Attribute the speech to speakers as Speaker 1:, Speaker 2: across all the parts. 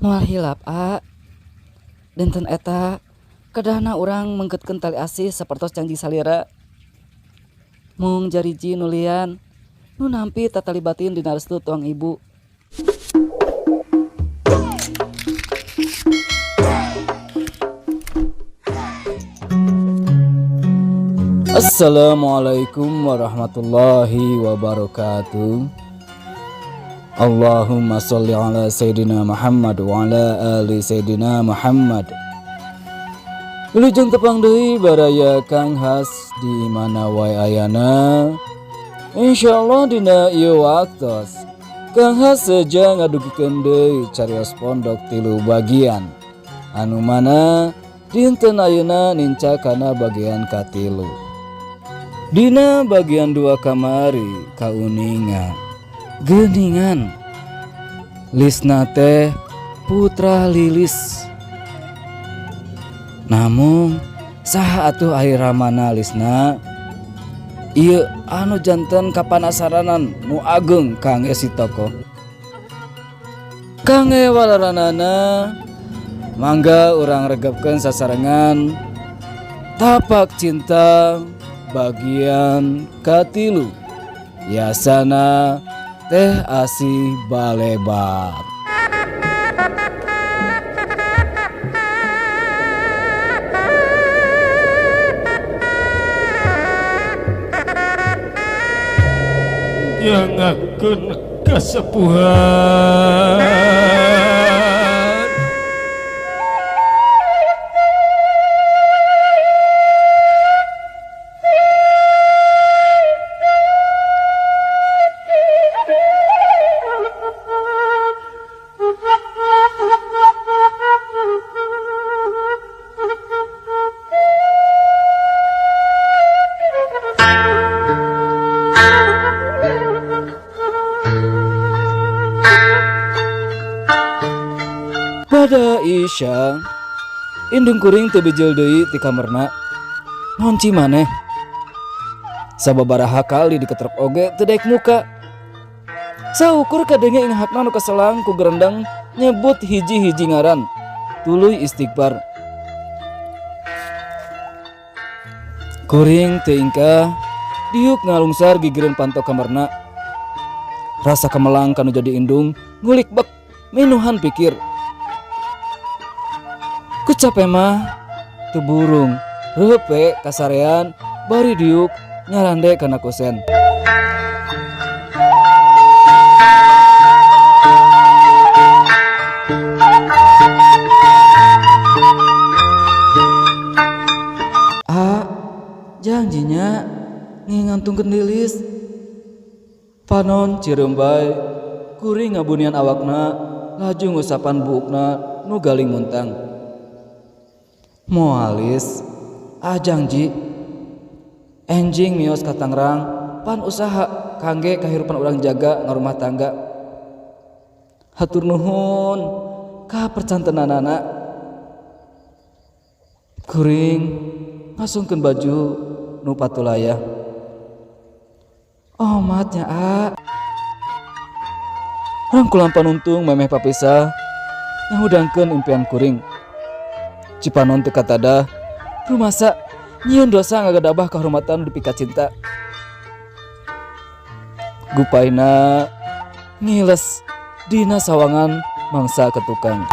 Speaker 1: Moal hilap a. Dinten eta kedahna urang mengketkeun tali asih sapertos janji salira. Mung jariji nu lian nu nampi tatali batin dina restu tuang ibu. Assalamualaikum warahmatullahi wabarakatuh. Allahumma sholli ala Sayyidina Muhammad wa ala ali Sayyidina Muhammad. Wilujeng tepang deui baraya Kang Has di mana wae ayana. Insyaallah dina ieu waktos Kang Has seja ngadugikeun deui carios pondok tilu bagian. Anu mana dinten ayeuna ninca kana bagian katilu. Dina bagian 2 kamari kauninga geuningan Lisna teh putra Lilis. Namun saha atuh ari ramana Lisna? Ieu anu janten kapanasaranan nu ageng kangge si tokoh. Kangge walaranana mangga urang regepkeun sasarengan Tapak Cinta bagian katilu Yasana Teh Asih Balebat.
Speaker 2: Nyangakeun kasepuhan.
Speaker 1: Pada Isya, indung kuring teu bijil deui ti kamarna. Ngonci maneh. Sababaraha kali diketrep oge teu daek muka. Saukur kadenge inghakna nu kaselang ku gerendang nyebut hiji-hiji ngaran. Tuluy istighfar. Kuring teu ingkah diuk ngalungsar gigireun panto kamarna. Rasa kemelang kanu jadi indung ngulik bek minuhan pikir. Ku cape mah teu burung reup we kasarean bari diuk nyarande kana kusen. A janjinya ngingantungkeun Lilis. Panon cirembay kuring ngabunian awakna laju ngusapan buukna nu galing muntang. Moalis ajang ji enjing mios ka Tangerang pan usaha kangge kahirupan urang jaga ngarumah tangga. Hatur nuhun ka percantenanana. Kuring ngasungkeun baju nu patulaya. Oh matnya a. Rangkulan panuntung memeh papisah ngahudangkeun impian kuring. Cipanon teu katada rumasa nyieun dosa ngagadabah kahormatan dipika cinta. Gupaina ngiles dina sawangan mangsa ketukang.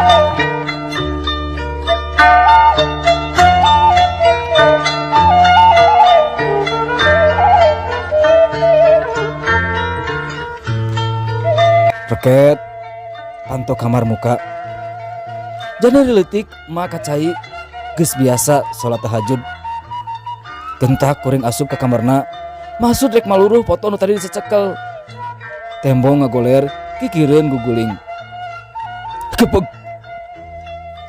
Speaker 1: Reket panto kamar muka. Jana diletik mak kacai geus biasa salat tahajud. Gentak kuring asup ka kamarna. Maksud rek maluruh foto nu tadi disecekel. Tembong ngagoler kikireun guguling. Kepeg.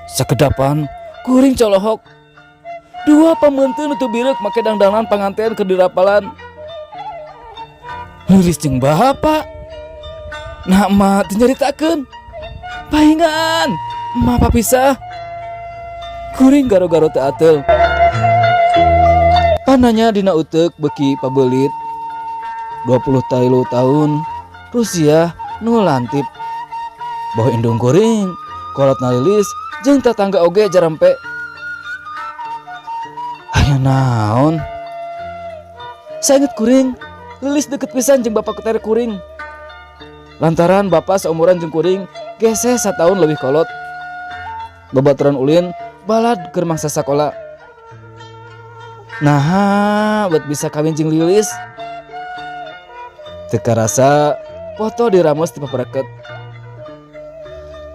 Speaker 1: Sakedapan kuring colohok. Dua pameunteun nu teu bireuk make dangdanan panganten keur dirapalan. Lilis jeung bapak. Nah emak teu nyaritakeun. Pahingan emak papisah. Kuring garo-garo teu ateul. Pananya dina uteuk beuki pabeulit. 23 tahun Rusia nu lantip. Boh indung kuring Kolotna Lilis jeung tatangga oge jarempe. Aya naon? Sainget kuring, Lilis deket pisan jeung bapak ketere kuring. Lantaran bapak seumuran jeung kuring, geseh sataun leuwih kolot. Babaturan ulin balad keur mangsa sakola. Naha bet bisa kawin jeung Lilis. Teu karasa foto diramos ti papareket.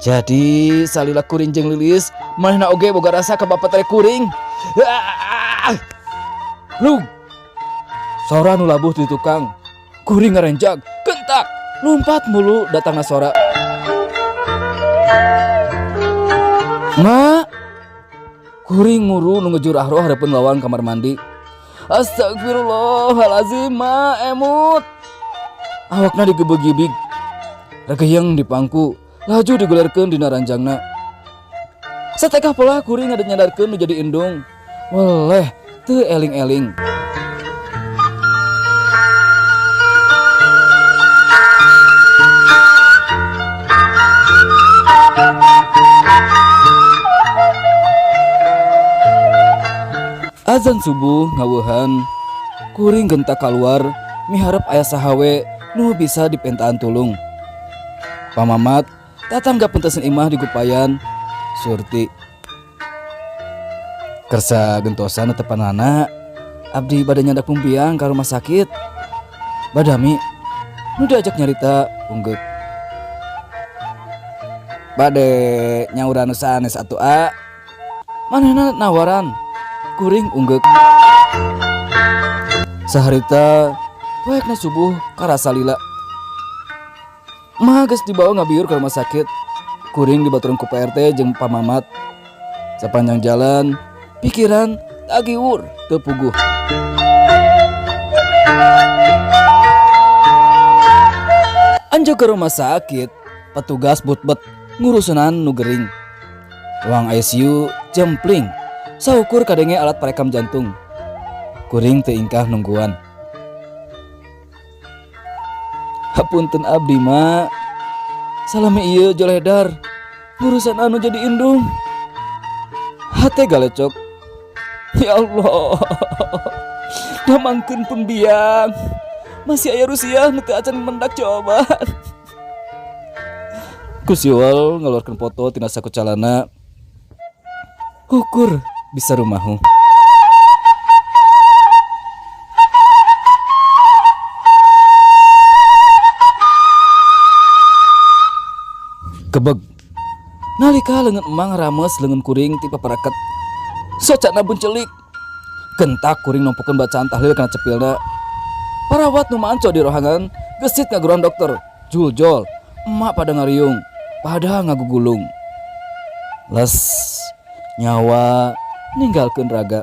Speaker 1: Jadi salila kuring jeung Lilis, manehna oge boga rasa ka bapak tere kuring. Ah! Lug. Sora nu labuh di tukang. Kuring ngarenjag, kentak, lumpat mulu datangna sora. Ma, kuring muru nu ngejur ahroh hareupeun lawang kamar mandi. Astagfirullahalazim, ma emut. Awakna digebegibig. Regeyeng di pangku, laju digulerkeun dina ranjangna. Satekah pola kuring ngadenyadarkeun nu jadi indung. Weleh, teu eling-eling. Azan subuh ngaweuhan, kuring gentak kaluar miharep aya saha we nu bisa dipentaan tulung. Pamamat tatangga pentesan imah digupayan Surti. Kersa gentosan tepanana abdi bade nyandak pumpiang ka rumah sakit. Badami nu diajak nyarita unggeuk. Bade nyauran nu sanes atuh a. Manehna nawaran kuring unggeuk. Saharita poekna subuh karasa lila. Mah geus dibawa ngabiur ke rumah sakit. Kuring dibaturan ku PRT jeung pamamat. Sepanjang jalan pikiran tagiwur teu puguh. Anjog ke rumah sakit, petugas butbet ngurusunan nu gering. Ruang ICU jempling, saukur kadenge alat perekam jantung. Kuring teu ingkah nungguan. Hapunten abdi ma, salami ieu joledar ngurusan anu jadi indung. Hate galecok. Ya Allah, damangkeun pembiang. Masih aya Rusia nu teu acan mendak cobaan. Ku siwal ngeluarkeun foto tina saku calana. Ukur bisa rumahu. Kebeg. Nalika leungeun emang rames leungeun kuring ti paparaket. Socana buncelik. Gentak kuring nompokeun bacaan tahlil kana cepilna. Parawat nu manco di rohangan gesit ngaguruan dokter. Juljol, emak pada ngariung, pada ngagugulung. Les nyawa ninggalkeun raga.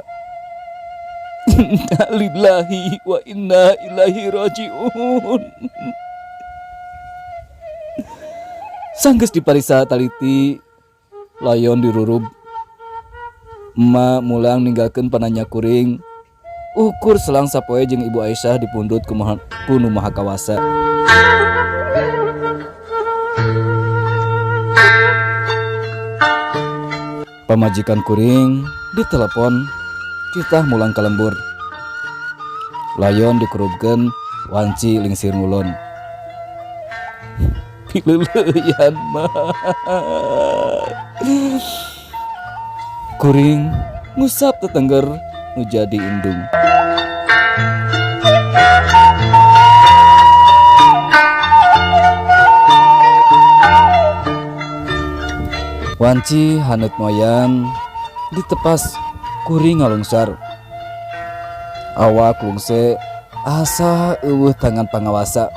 Speaker 1: Innalillahi wa inna ilaihi rajiun. Sanggeus dipariksa taliti, layon dirurub. Emak mulang ninggalkeun pananya kuring. Ukur selang sapoe jeung Ibu Aisyah dipundhut ku nu Maha Kawasa. Pamajikan kuring ditelepon titah mulang ka lembur. Layon dikurubkeun wanci lingsir ngulon. Pileuleyan mah. Kuring ngusap tetengger nu jadi indung. Wanci haneut moyan ditepas kuring ngalungsar. Awak lungse asa eueuh tangan pangawasa.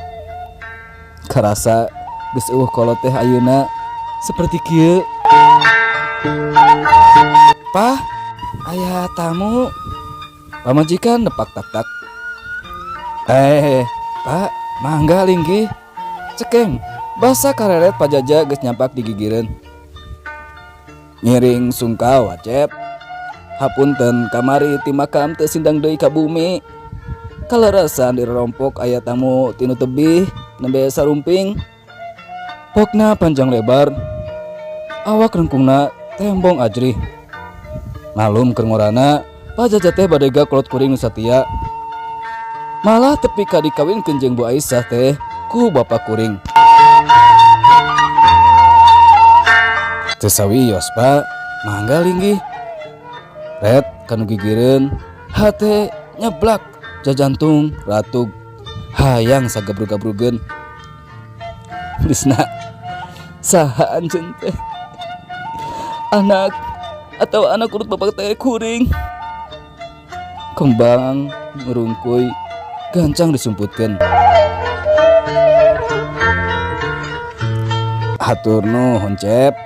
Speaker 1: Karasa geus eueuh kolot teh ayeuna seperti kieu. Pah, aya tamu. Pamajikan nepak tak-tak. Pak, mangga linggih. Cekeng, basa kareret pajaja geus nyampak di gigireun. Ngiring sungkaw Acep. Hapunten kamari ti makam teu sindang deui ka bumi. Kalarasan dirompok aya tamu tinu tebih nembe sarumping. Pokna panjang lebar. Awak rengkungna tembong ajrih. Malum keur ngorana, Pak Jaja teh badega kolot kuring nu satia. Malah tepi ka dikawinkeun jeung Bu Aisyah teh ku bapa kuring. Teu sawios, Pak. Mangga linggih. Ret kanu gigireun, hate nyeblak, jajantung ratug, hayang sagabrug-gabrugeun. Lisna, saha anjeun teh? Anak atau anak urut bapak teh kuring? Kembang ngerungkuy, gancang disumputkeun. Hatur nuhun, Cep.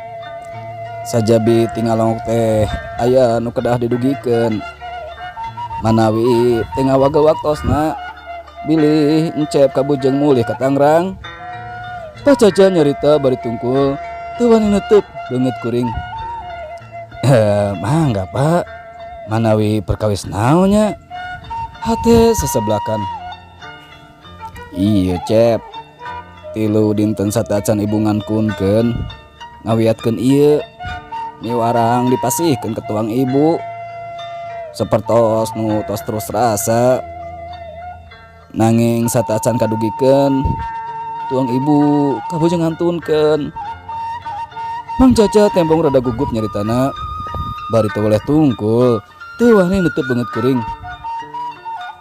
Speaker 1: Sajabi tinggal teh aya nu kedah didugikeun. Manawi teu ngawagel waktosna, bilih Encep kabujeng mulih ka Tangerang. Pak Caca nyarita bari tungkul teu wani neuteub beungeut kuring. Mangga Pak, manawi perkawis naon nya? Hate seseblakan. Iya Cep, 3 dinten sateuacan ibu ngankunkeun ngawiatkeun ieu miwarang dipasihkeun ke tuang ibu. Sapertos nu tos terus rasa nanging sateuacan kadugikeun tuang ibu kabujeng ngantunkeun. Mang Caca tembong rada gugup nyaritana bari teu weleh tungkul teu wani neuteub beungeut kuring.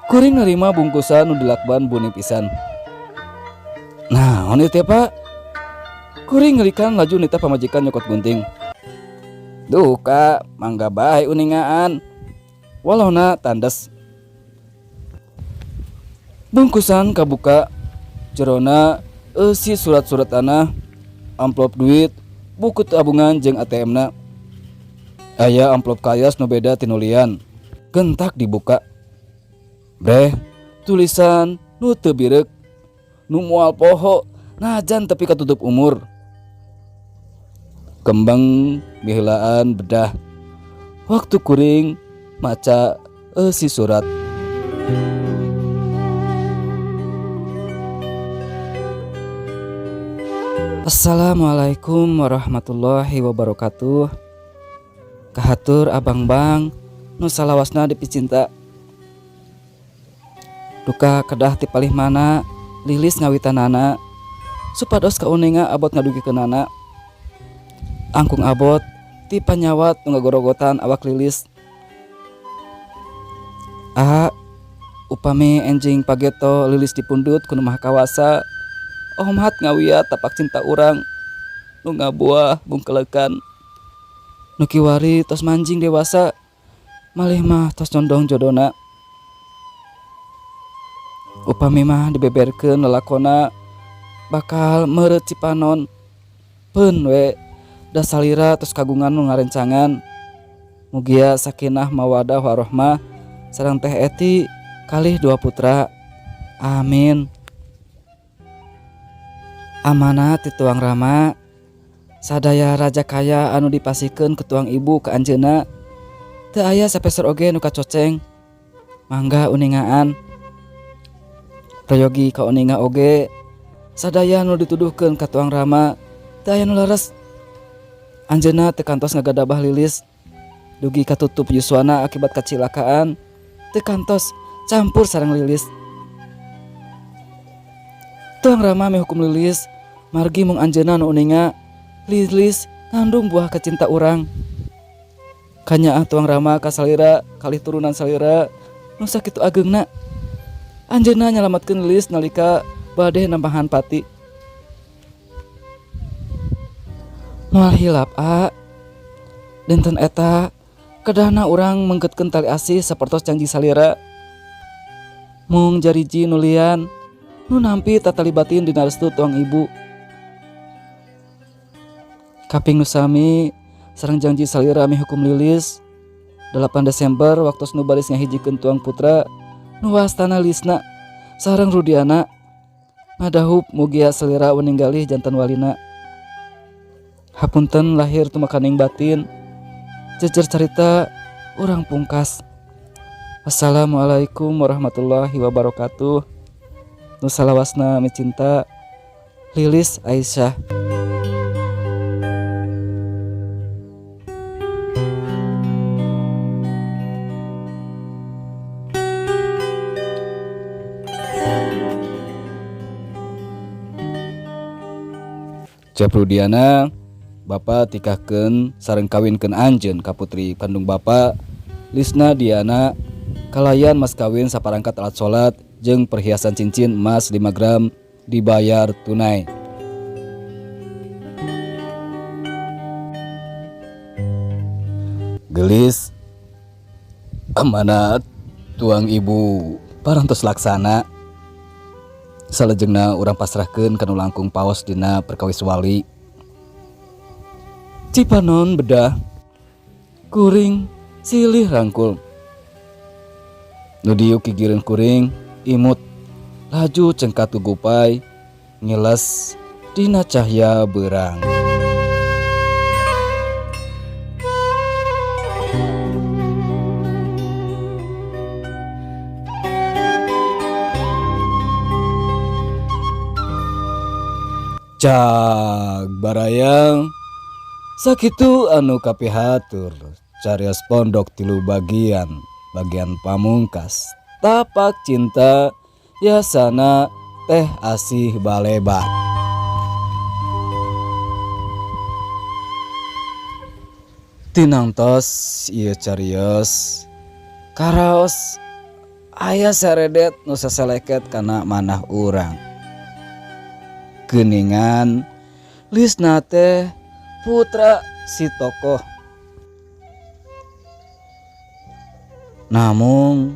Speaker 1: Kuring narima bungkusan nu dilakban buni pisan. Naon ieu teh Pak? Kuring ngelikan laju nitah pamajikan nyokot gunting. Duka mangga bae uningaan. Walona tandes. Bungkusan kabuka jerona eusi surat-surat tanah, amplop duit, buku tabungan jeung ATM-na. Aya amplop kayas nu beda tinulian. Gentak dibuka. Breh, tulisan nu teu bireuk, nu moal poho, najan tepi katutup umur. Kembang miheulaan bedah. Waktu kuring maca eusi surat. Assalamualaikum warahmatullahi wabarakatuh. Kahatur abang bang nu salawasna dipicinta. Duka kedah ti palih mana lilis ngawitanana supados kauninga abot ngadugikeunana. Angkung abot ti panyawat nu ngagorogotan awak lilis. A upami enjing pageto lilis dipundhut ku nu Maha Kawasa. Omat ngawiat tapak cinta urang nu ngabuah bungkelekan. Nu kiwari tos manjing dewasa malih mah tos condong jodona. Upami mah dibeberkeun lelakona bakal meureut cipanon. Peun we da salira tos kagungan nu ngarencangan. Mugia sakinah mawadah warohmah sareng teh Eti kalih 2 putra. Amin. Amanat ti tuang Rama sadaya raja kaya anu dipasihkeun ku tuang ibu ka anjeunna teu aya sapeser oge nu kacoceng. Mangga uningaan. Prayogi kauninga oge sadaya nu dituduhkeun ka tuang Rama teu aya nu leres. Anjeunna teu kantos ngagadabah lilis dugi katutup yuswana akibat kacilakaan teu kantos campur sareng lilis. Tuang Rama mihukum lilis margi mung anjeunna nu uninga lilis ngandung buah kacinta urang. Kanyaah tuang Rama ka salira kalih turunan salira nu sakitu ageungna. Anjeunna nyalametkeun lilis nalika bade nambahan pati. Moal hilap a dinten eta kedahna urang mengketkeun tali asih sapertos janji salira. Mung jariji nulian nu nampi tatali batin dina restu tuang ibu. Kaping nu sami sareng janji salira mihukum lilis 8 Desember waktos nu baris ngahijikeun tuang putra nu wastana lisna sareng Rudiana ngadahup mugia salira weninggalih jantan walina. Hapunten lahir tumakaning batin jejer carita urang pungkas. Assalamualaikum warahmatullahi wabarakatuh. Nu salawasna micinta Lilis Aisyah. Cep Rudiana, Bapak tikahkeun sareng kawinkeun anjeun ka putri kandung Bapak, Lisna Diana, kalayan mas kawin saparangkat alat salat jeung perhiasan cincin emas 5 gram dibayar tunai. Gelis amanat tuang ibu parantos laksana. Salajengna urang pasrahkeun kanu langkung paos dina perkawis wali. Cipanon bedah kuring silih rangkul. Nu diuk gigireun kuring imut laju cengkat gugupai ngiles dina cahya beurang. Cag barayang sakitu anu kapihatur carios pondok tilu bagian, bagian pamungkas tapak cinta yasana teh asih balebat. Tinangtos ieu carios karaos aya saredet nu sasaleket kana manah urang. Geuningan Lisna teh putra si tokoh. Namung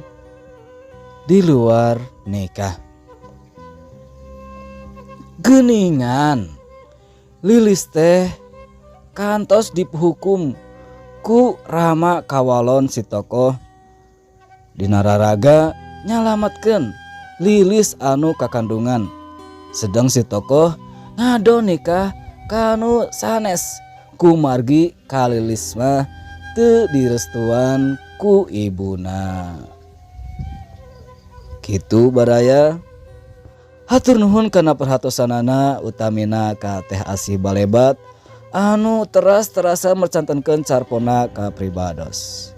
Speaker 1: di luar nikah. Geuningan Lilis teh kantos dihukum ku Rama kawalon si tokoh dina raraga nyalametkeun Lilis anu kakandungan. Sedang si tokoh ngado nikah kanu sanes kumargi ka Lilis mah teu direstuan ku ibuna. Kitu baraya. Hatur nuhun kana perhatosanana utamina ka Teh Asih Balebat anu teras terasa mercantenkeun carpona ka pribados.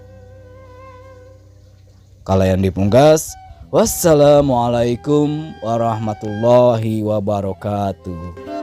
Speaker 1: Kalayan dipungkas. Wassalamualaikum warahmatullahi wabarakatuh.